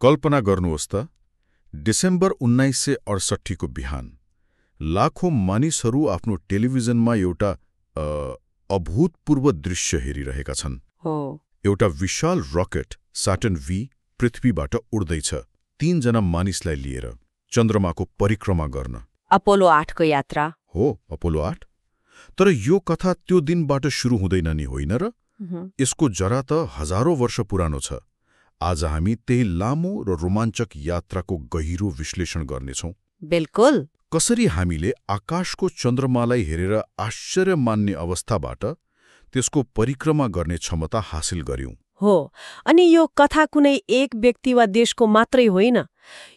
कल्पना गर्नुहोस् त, डिसेम्बर 1968 को बिहान लाखौं मानिसहरू आफ्नो टेलिभिजनमा एउटा अभूतपूर्व दृश्य हेरिरहेका छन्। एउटा विशाल रकेट सैटर्न V पृथ्वीबाट उड्दैछ, 3 जना मानिसलाई लिएर चन्द्रमाको परिक्रमा गर्न। अपोलो 8 को यात्रा हो, अपोलो 8। तर यो कथा त्यो दिनबाट सुरु हुँदैन नि, होइन र? यसको जरा त हजारौं वर्ष पुरानो छ। आज हामी त्यही लामो र रोमाञ्चक यात्राको गहिरो विश्लेषण गर्नेछौं। बिल्कुल। कसरी हामीले आकाशको चन्द्रमालाई हेरेर आश्चर्य मान्ने अवस्थाबाट त्यसको परिक्रमा गर्ने क्षमता हासिल गर्यौं। हो, अनि यो कथा कुनै एक व्यक्ति वा देशको मात्रै होइन,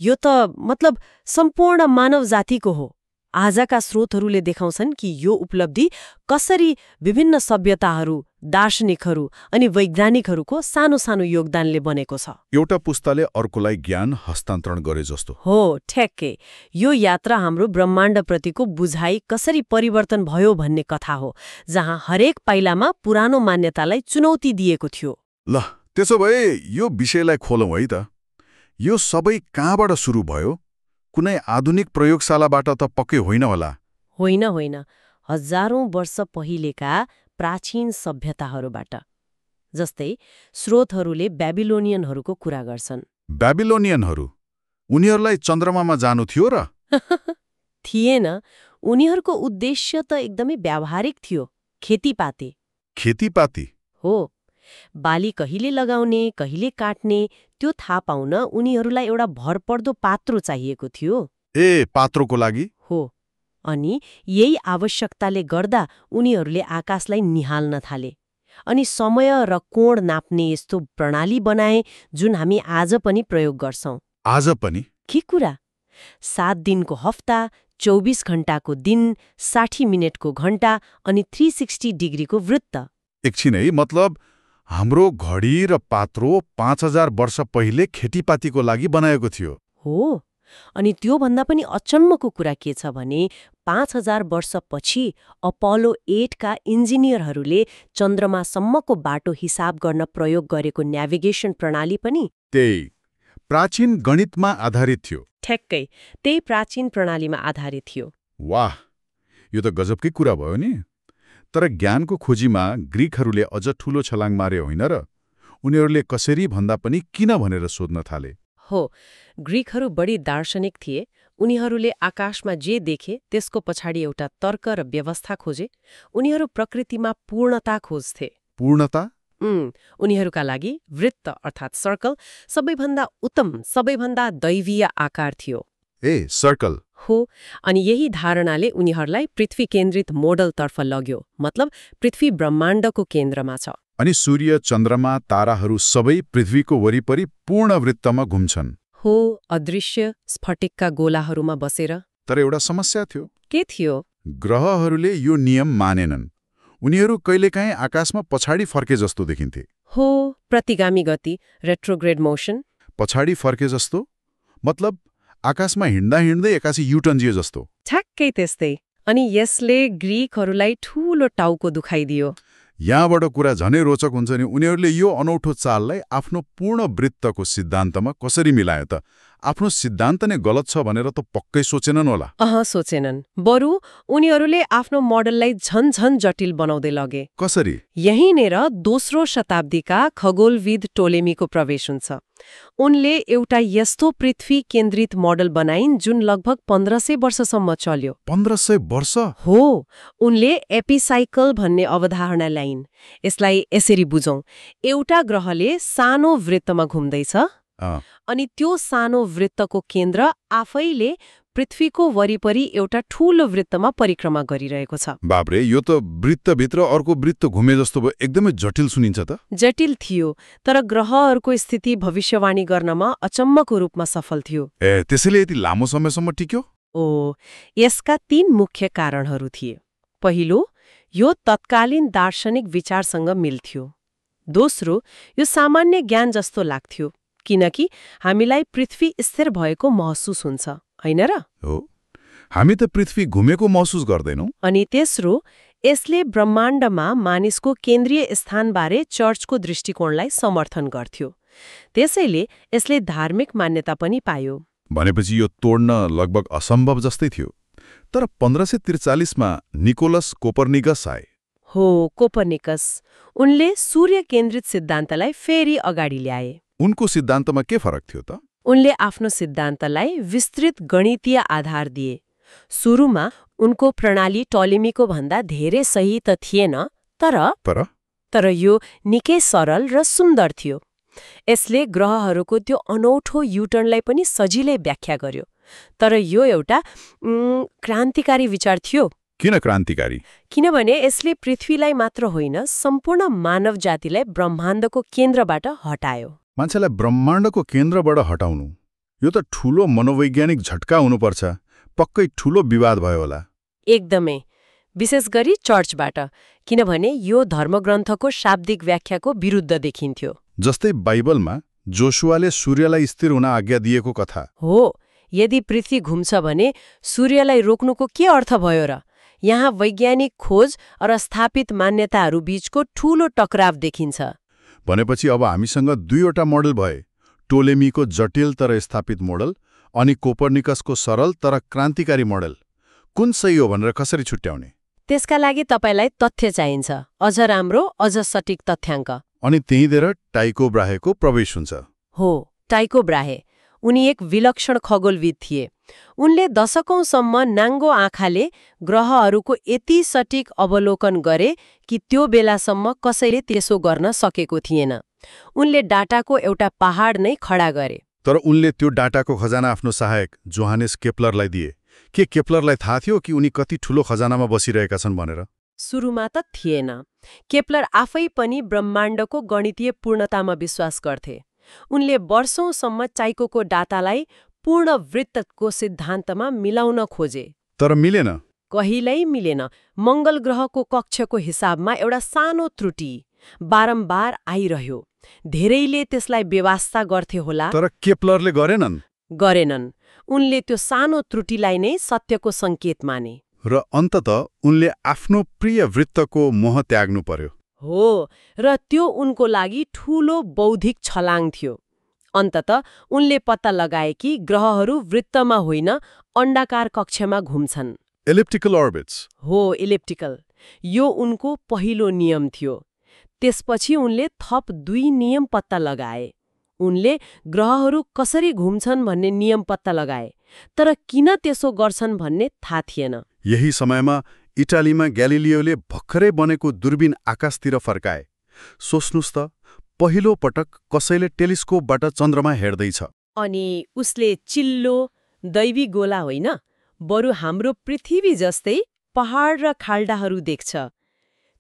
यो त मतलब सम्पूर्ण मानव जातिको हो। आजका स्रोतहरूले देखाउँछन् कि यो उपलब्धि कसरी विभिन्न सभ्यताहरू, दार्शनिकहरू अनि वैज्ञानिकहरूको सानो सानो योगदानले बनेको छ। एउटा पुस्ताले अर्कोलाई ज्ञान हस्तान्तरण गरे जस्तो। हो, ठ्याक्कै। यो यात्रा हाम्रो ब्रह्माण्डप्रतिको बुझाइ कसरी परिवर्तन भयो भन्ने कथा हो, जहाँ हरेक पाइलामा पुरानो मान्यतालाई चुनौती दिएको थियो। ल, त्यसो भए यो विषयलाई खोलौं है त। यो सबै कहाँबाट सुरु भयो? कुनै आधुनिक प्रयोगशालाबाट त पक्कै होइन होला? होइन होइन, हजारौं वर्ष पहिलेका प्राचीन सभ्यताहरूबाट। जस्तै स्रोतहरूले बेबिलोनियनहरूको कुरा गर्छन्। बेबिलोनियनहरू? उनीहरूलाई चन्द्रमामा जानु थियो र? थिएन। उनीहरूको उद्देश्य त एकदमै व्यावहारिक थियो, खेतीपाती। खेतीपाती? हो। बाली कहिले लगाउने, कहिले काट्ने त्यो थाहा पाउन उनीहरूलाई एउटा भरपर्दो पात्रो चाहिएको थियो। ए, पात्रोको लागि? हो। अनि यही आवश्यकताले गर्दा उनीहरूले आकाशलाई निहाल्न थाले अनि समय र कोण नाप्ने यस्तो प्रणाली बनाए जुन हामी आज पनि प्रयोग गर्छौं। आज पनि? के कुरा! 7 दिनको हप्ता, 24 घण्टाको दिन, 60 मिनेटको घण्टा अनि 360 डिग्रीको वृत्त। एकछिन है, मतलब हाम्रो घडी र पात्रो 5000 वर्ष पहिले खेतीपातीको लागि बनाएको थियो। हो, अनि त्योभन्दा पनि अचम्मको कुरा के छ भने 5000 वर्षपछि अपोलो 8 का इन्जिनियरहरूले चन्द्रमासम्मको बाटो हिसाब गर्न प्रयोग गरेको नेभिगेसन प्रणाली पनि त्यही प्राचीन गणितमा आधारित थियो। ठ्याक्कै त्यही प्राचीन प्रणालीमा आधारित थियो। वाह, यो त गजबकै कुरा भयो नि। तर ज्ञानको खोजीमा ग्रीकहरूले अझ ठूलो छलाङ मारे होइन र? उनीहरूले कसरी भन्दा पनि किन भनेर सोध्न थाले। हो, ग्रीकहरू बढी दार्शनिक थिए। उनीहरूले आकाशमा जे देखे त्यसको पछाडि एउटा तर्क र व्यवस्था खोजे। उनीहरू प्रकृतिमा पूर्णता खोज्थे। पूर्णता? उनीहरूका लागि वृत्त अर्थात् सर्कल सबैभन्दा उत्तम, सबैभन्दा दैवीय आकार थियो। ए, सर्कल? हो, अनि यही धारणाले उनीहरूलाई पृथ्वी केन्द्रित मोडलतर्फ लग्यो। मतलब पृथ्वी ब्रह्माण्डको केन्द्रमा छ अनि सूर्य, चन्द्रमा, ताराहरू सबै पृथ्वीको वरिपरि पूर्ण वृत्तमा घुम्छन्। हो, अदृश्य स्फटिकका गोलाहरूमा बसेर। तर एउटा समस्या थियो। के थियो? ग्रहहरूले यो नियम मानेनन्। उनीहरू कहिलेकाहीँ आकाशमा पछाडि फर्के जस्तो देखिन्थे। हो, प्रतिगामी गति, रेट्रोग्रेड मोसन। पछाडि फर्के जस्तो मतलब आकाशमा हिँड्दा हिँड्दै एक्कासी युटर्न दिए जस्तो। ठ्याक्कै त्यस्तै। अनि यसले ग्रीकहरूलाई ठूलो टाउको दुखाइदियो। यहाँबाट कुरा झनै रोचक हुन्छ नि। उनीहरूले यो अनौठो चाललाई आफ्नो पूर्ण वृत्तको सिद्धान्तमा कसरी मिलायो त? आफ्नो सिद्धान्त नै गलत छ भनेर त पक्कै सोचेनन् होला। सोचेनन्। बरु उनीहरूले आफ्नो मोडललाई झन जटिल बनाउँदै लगे। कसरी? यहीँनेर दोस्रो शताब्दीका खगोलविद टोलेमीको प्रवेश हुन्छ। उनले एउटा यस्तो पृथ्वी केन्द्रित मोडल बनाइन् जुन लगभग 1500 वर्षसम्म चल्यो। 1500 वर्ष? हो, उनले एपिसाइकल भन्ने अवधारणा ल्याइन्। यसलाई यसरी बुझौं, एउटा ग्रहले सानो वृत्तमा घुम्दैछ अनि त्यो सानो वृत्तको केन्द्र आफैले पृथ्वीको वरिपरि एउटा ठूलो वृत्तमा परिक्रमा गरिरहेको छ। बाबरे, यो त वृत्तभित्र अर्को वृत्त घुमे जस्तो भयो। एकदमै जटिल सुनिन्छ त। जटिल थियो, तर ग्रहहरूको स्थिति भविष्यवाणी गर्नमा अचम्मको रूपमा सफल थियो। ए, त्यसैले यति लामो समयसम्म टिक्यो? यसका 3 मुख्य कारणहरू थिए। पहिलो, यो तत्कालीन दार्शनिक विचारसँग मिल्थ्यो। दोस्रो, यो सामान्य ज्ञान जस्तो लाग्थ्यो किनकि हामीलाई पृथ्वी स्थिर भएको महसुस हुन्छ, होइन र? हो, हामी त पृथ्वी घुमेको महसुस गर्दैनौं। अनि तेस्रो, यसले ब्रह्माण्डमा मानिसको केन्द्रीय स्थानबारे चर्चको दृष्टिकोणलाई समर्थन गर्थ्यो। त्यसैले यसले धार्मिक मान्यता पनि पायो। भनेपछि यो तोड्न लगभग असम्भव जस्तै थियो। तर 1543मा निकोलस कोपर्निकस आए। हो, कोपर्निकस। उनले सूर्य केन्द्रित सिद्धान्तलाई फेरि अगाडि ल्याए। उनको सिद्धान्तमा के फरक थियो त? उनले आफ्नो सिद्धान्तलाई विस्तृत गणितीय आधार दिए। सुरुमा उनको प्रणाली टोलेमीको भन्दा धेरै सही त थिएन, तर यो निकै सरल र सुन्दर थियो। यसले ग्रहहरूको त्यो अनौठो युटर्नलाई पनि सजिलै व्याख्या गर्यो। तर यो एउटा क्रान्तिकारी विचार थियो। किन क्रान्तिकारी? किनभने यसले पृथ्वीलाई मात्र होइन, सम्पूर्ण मानव जातिलाई ब्रह्माण्डको केन्द्रबाट हटायो। मान्छेलाई ब्रह्माण्डको केन्द्रबाट हटाउनु, यो त ठूलो मनोवैज्ञानिक झट्का हुनुपर्छ। पक्कै ठूलो विवाद भयो होला। एकदमै, विशेष गरी चर्चबाट, किनभने यो धर्मग्रन्थको शाब्दिक व्याख्याको विरुद्ध देखिन्थ्यो। जस्तै बाइबलमा जोशुवाले सूर्यलाई स्थिर हुन आज्ञा दिएको कथा। हो, यदि पृथ्वी घुम्छ भने सूर्यलाई रोक्नुको के अर्थ भयो र? यहाँ वैज्ञानिक खोज र स्थापित मान्यताहरू बीचको ठूलो टकराव देखिन्छ। भनेपछि अब हामीसँग दुईवटा मोडल भए, टोलेमीको जटिल तर स्थापित मोडल अनि कोपर्निकसको सरल तर क्रान्तिकारी मोडल। कुन सही हो भनेर कसरी छुट्याउने? त्यसका लागि तपाईलाई तथ्य चाहिन्छ, अझ राम्रो, अझ सटिक तथ्याङ्क। अनि त्यहीँतिर टाइको ब्राहेको प्रवेश हुन्छ। हो, टाइको ब्राहे। उनी एक विलक्षण खगोलविद थिए। उनले दशकौंसम्म नाङ्गो आँखाले ग्रहहरूको यति सटिक अवलोकन गरे कि त्यो बेलासम्म कसैले त्यसो गर्न सकेको थिएन। उनले डाटाको एउटा पहाड नै खडा गरे। तर उनले त्यो डाटाको खजाना आफ्नो सहायक जोहानेस केप्लरलाई दिए। के केप्लरलाई थाहा थियो कि उनी कति ठूलो खजानामा बसिरहेका छन् भनेर? सुरुमा त थिएन। केप्लर आफै पनि ब्रह्माण्डको गणितीय पूर्णतामा विश्वास गर्थे। उनले वर्षौंसम्म टाइकोको डाटालाई पूर्ण वृत्तको सिद्धान्तमा मिलाउन खोजे। तर मिलेन। कहिल्यै मिलेन। मङ्गल ग्रहको कक्षको हिसाबमा एउटा सानो त्रुटि बारम्बार आइरह्यो। धेरैले त्यसलाई बेवास्ता गर्थे होला। तर केप्लरले गरेनन्। उनले त्यो सानो त्रुटिलाई नै सत्यको सङ्केत माने। र अन्ततः उनले आफ्नो प्रिय वृत्तको मोह त्याग्नु पर्यो। हो, र त्यो उनको लागि ठूलो बौद्धिक छलाङ थियो। अन्ततः उनले पत्ता लगाए कि ग्रहहरू वृत्तमा होइन, अण्डाकार कक्षमा घुम्छन्। Elliptical orbits. हो, इलिप्टिकल। यो उनको पहिलो नियम थियो। त्यसपछि उनले थप 2 नियम पत्ता लगाए। उनले ग्रहहरू कसरी घुम्छन् भन्ने नियम पत्ता लगाए, तर किन त्यसो गर्छन् भन्ने थाहा थिएन। यही समयमा इटालीमा ग्यालिलियोले भर्खरै बनेको दूरबीन आकाशतिर फर्काए। सोच्नुस् त, पहिलो पटक कसैले टेलिस्कोपबाट चन्द्रमा हेर्दैछ। अनि उसले चिल्लो दैवी गोला होइन, बरु हाम्रो पृथ्वी जस्तै पहाड र खाल्डाहरू देख्छ।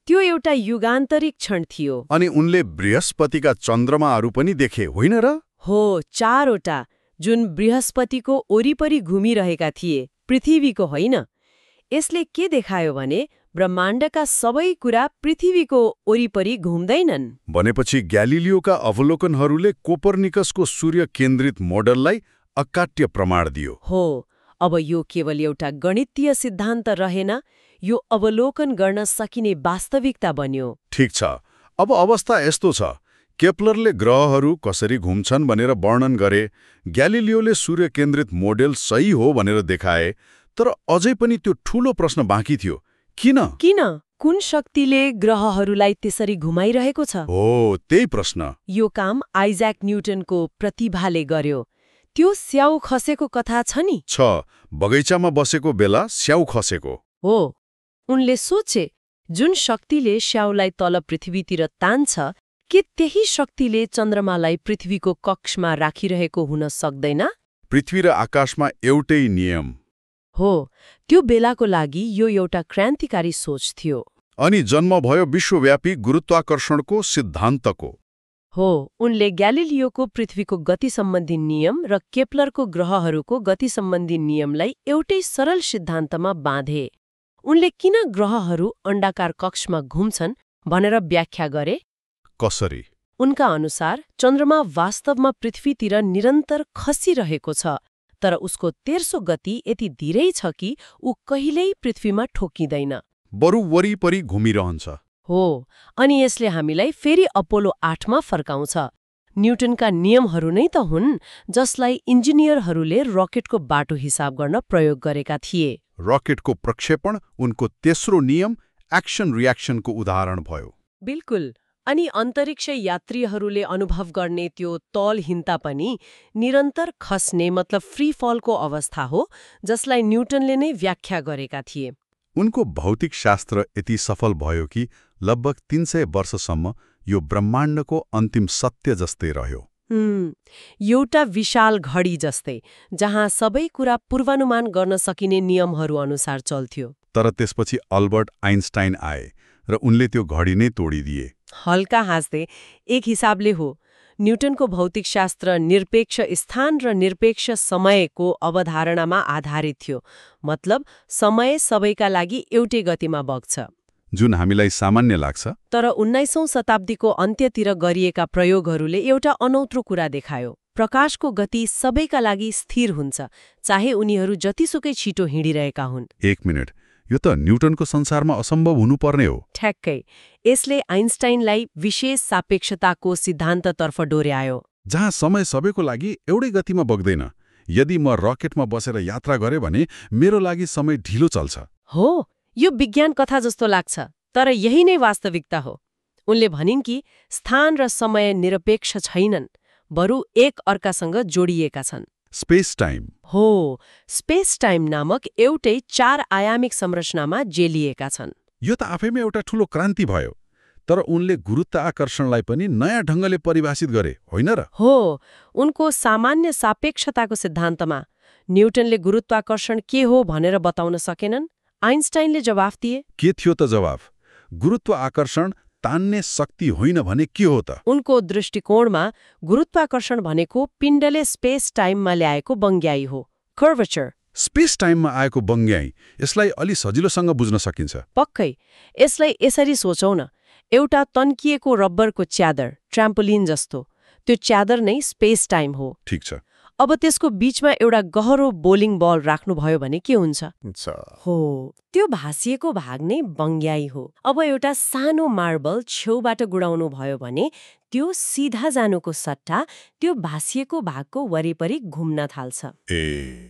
त्यो एउटा युगान्तरिक क्षण थियो। अनि उनले बृहस्पतिका चन्द्रमाहरू पनि देखे, होइन र? हो, 4वटा, जुन बृहस्पतिको वरिपरि घुमिरहेका थिए, पृथ्वीको होइन। यसले के देखायो भने ब्रह्माण्डका सबै कुरा पृथ्वीको वरिपरि घुम्दैनन्। भनेपछि ग्यालिलियोका अवलोकनहरूले कोपर्निकसको सूर्य केन्द्रित मोडललाई अकाट्य प्रमाण दियो। हो, अब यो केवल एउटा गणितीय सिद्धान्त रहेन, यो अवलोकन गर्न सकिने वास्तविकता बन्यो। ठिक छ, अब अवस्था यस्तो छ। केप्लरले ग्रहहरू कसरी घुम्छन् भनेर वर्णन गरे, ग्यालिलियोले सूर्य केन्द्रित मोडेल सही हो भनेर देखाए, तर अझै पनि त्यो ठूलो प्रश्न बाँकी थियो। किन? कुन शक्तिले ग्रहहरूलाई त्यसरी घुमाइरहेको छ? हो, त्यही प्रश्न। यो काम आइज्याक न्युटनको प्रतिभाले गर्यो। त्यो स्याउ खसेको कथा छ नि? बगैँचामा बसेको बेला स्याउ खसेको। हो, उनले सोचे, जुन शक्तिले स्याउलाई तल पृथ्वीतिर तान्छ, के त्यही शक्तिले चन्द्रमालाई पृथ्वीको कक्षमा राखिरहेको हुन सक्दैन? पृथ्वी र आकाशमा एउटै नियम। हो, त्यो बेलाको लागि यो एउटा क्रान्तिकारी सोच थियो। अनि जन्म भयो विश्वव्यापी गुरुत्वाकर्षणको सिद्धान्तको। हो, उनले ग्यालिलियोको पृथ्वीको गति सम्बन्धी नियम र केप्लरको ग्रहहरूको गति सम्बन्धी नियमलाई एउटै सरल सिद्धान्तमा बाँधे। उनले किन ग्रहहरू अण्डाकार कक्षमा घुम्छन् भनेर व्याख्या गरे। कसरी? उनका अनुसार चन्द्रमा वास्तवमा पृथ्वीतिर निरन्तर खसिरहेको छ, तर उसको तेर्सो गति यति धीरै छ कि ऊ कहिल्यै पृथ्वीमा ठोकिँदैन, बरु वरिपरि घुमिरहन्छ। हो, अनि यसले हामीलाई फेरि अपोलो 8मा फर्काउँछ, न्युटनका नियमहरू नै त हुन् जसलाई इन्जिनियरहरूले रकेटको बाटो हिसाब गर्न प्रयोग गरेका थिए। रकेटको प्रक्षेपण उनको तेस्रो नियम एक्सन रियाक्सनको उदाहरण भयो। बिल्कुल। अनि अन्तरिक्ष यात्रीहरूले अनुभव गर्ने त्यो तौलहीनता पनि निरन्तर खस्ने मतलब फ्री फलको अवस्था हो जसलाई न्युटनले नै व्याख्या गरेका थिए। उनको भौतिक शास्त्र यति सफल भयो कि लगभग 300 वर्षसम्म यो ब्रह्माण्डको अन्तिम सत्य जस्तै रह्यो। एउटा विशाल घडी जस्तै जहाँ सबै कुरा पूर्वानुमान गर्न सकिने नियमहरू अनुसार चल्थ्यो। तर त्यसपछि अल्बर्ट आइन्स्टाइन आए र उनले त्यो घडी नै तोडिदिए। हल्का हाँस्दै एक हिसाबले हो न्युटनको भौतिक शास्त्र निरपेक्ष स्थान र निरपेक्ष समयको अवधारणामा आधारित थियो। मतलब समय सबैका लागि एउटै गतिमा बग्छ, जुन हामीलाई सामान्य लाग्छ। तर 19औं शताब्दीको अन्त्यतिर गरिएका प्रयोगहरूले एउटा अनौठो कुरा देखायो। प्रकाशको गति सबैका लागि स्थिर हुन्छ, चाहे उनीहरू जतिसुकै छिटो हिँडिरहेका हुन्। एक मिनट, यो त न्युटनको संसारमा असम्भव हुनुपर्ने हो। ठ्याक्कै। यसले आइन्स्टाइनलाई विशेष सापेक्षताको सिद्धान्ततर्फ डोर्यायो, जहाँ समय सबैको लागि एउटै गतिमा बग्दैन। यदि म रकेटमा बसेर यात्रा गरेँ भने मेरो लागि समय ढिलो चल्छ। हो, यो विज्ञान कथा जस्तो लाग्छ, तर यही नै वास्तविकता हो। उनले भनिन् कि स्थान र समय निरपेक्ष छैनन्, बरु एक अर्कासँग जोडिएका छन्। स्पेस टाइम हो, स्पेस टाइम नामक एउटै 4 आयामिक संरचनामा जेलिएका छन्। यो त आफैमा एउटा ठूलो क्रान्ति भयो। तर उनले गुरुत्वाकर्षणलाई पनि नयाँ ढङ्गले परिभाषित गरे, होइन र? हो, उनको सामान्य सापेक्षताको सिद्धान्तमा न्युटनले गुरुत्वाकर्षण के हो भनेर बताउन सकेनन्। आइन्स्टाइनले जवाफ दिए। के थियो त जवाफ? गुरुत्वाकर्षण तान्ने शक्ति होइन भने के हो त? उनको दृष्टिकोणमा गुरुत्वाकर्षण भनेको पिण्डले स्पेस टाइममा ल्याएको बङ्ग्याई हो, कर्वेचर। स्पेस टाइममा आएको बङ्ग्याई, यसलाई अलि सजिलोसँग बुझ्न सकिन्छ। पक्कै। यसलाई यसरी सोचौँ न, एउटा तन्किएको रब्बरको च्यादर, ट्राम्पोलिन जस्तो। त्यो च्यादर नै स्पेस टाइम हो। ठिक छ। अब त्यसको बीचमा एउटा गहरो बोलिङ बल राख्नुभयो भने के हुन्छ? हो, त्यो भाँसिएको भाग नै बङ्ग्याई हो। अब एउटा सानो मार्बल छेउबाट गुडाउनु भयो भने त्यो सिधा जानुको सट्टा त्यो भाँसिएको भागको वरिपरि घुम्न थाल्छ।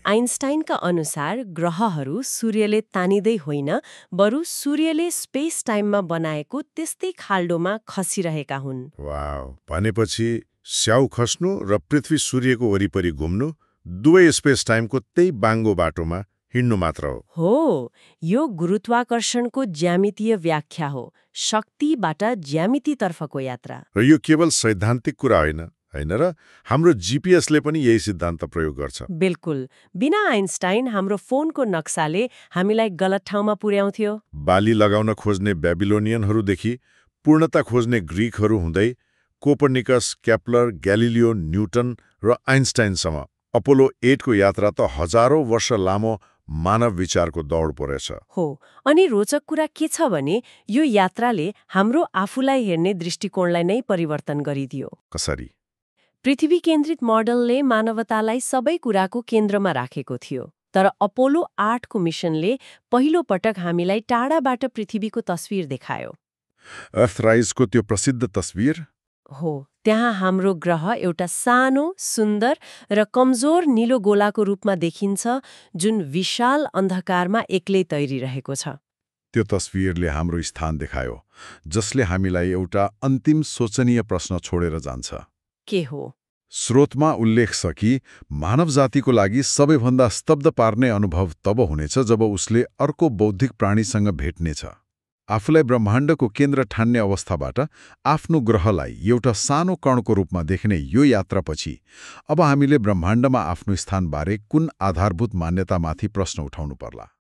आइन्स्टाइनका अनुसार ग्रहहरू सूर्यले तानिँदै होइन, बरु सूर्यले स्पेस टाइममा बनाएको त्यस्तै खाल्डोमा खसिरहेका हुन्। वाउ, भनेपछि स्याउ खस्नु र पृथ्वी सूर्यको वरिपरि घुम्नु दुवै स्पेस टाइमको त्यही बाङ्गो बाटोमा हिँड्नु मात्र हो। हो, यो गुरुत्वाकर्षणको ज्यामितीय व्याख्या हो, शक्तिबाट ज्यामितितर्फको यात्रा। र यो केवल सैद्धान्तिक कुरा होइन र? हाम्रो जीपीएसले पनि यही सिद्धान्त प्रयोग गर्छ। बिल्कुल। बिना आइन्स्टाइन हाम्रो फोनको नक्साले हामीलाई गलत ठाउँमा पुर्याउँथ्यो। बाली लगाउन खोज्ने बेबिलोनियनहरूदेखि पूर्णता खोज्ने ग्रीकहरू हुँदै कोपर्निकस, केप्लर, ग्यालिलियो, न्युटन र आइन्स्टाइनसम्म अपोलो 8 को यात्रा त हजारौं वर्ष लामो मानव विचारको दौड पो रहेछ। हो, अनि रोचक कुरा के छ भने यो यात्राले हाम्रो आफूलाई हेर्ने दृष्टिकोणलाई नै परिवर्तन गरिदियो। कसरी? पृथ्वी केन्द्रित मोडलले मानवतालाई सबै कुराको केन्द्रमा राखेको थियो, तर अपोलो 8 को मिसनले पहिलो पटक हामीलाई टाढाबाट पृथ्वीको तस्विर देखायो। अर्थराइजको त्यो प्रसिद्ध तस्विर? हो, त्यहाँ हाम्रो ग्रह एउटा सानो, सुन्दर र कमजोर नीलो गोलाको रूपमा देखिन्छ, जुन विशाल अन्धकारमा एक्लै तैरिरहेको छ। त्यो तस्विरले हाम्रो स्थान देखायो, जसले हामीलाई एउटा अन्तिम सोचनीय प्रश्न छोडेर जान्छ। के हो? स्रोतमा उल्लेख छ कि मानव जातिको लागि सबैभन्दा स्तब्ध पार्ने अनुभव तब हुनेछ जब उसले अर्को बौद्धिक प्राणीसँग भेट्नेछ। आफूलाई ब्रह्माण्डको केन्द्र ठान्ने अवस्थाबाट आफ्नो ग्रहलाई एउटा सानो कणको रूपमा देख्ने यो यात्रापछि अब हामीले ब्रह्माण्डमा आफ्नो स्थानबारे कुन आधारभूत मान्यतामाथि प्रश्न उठाउनु पर्ला?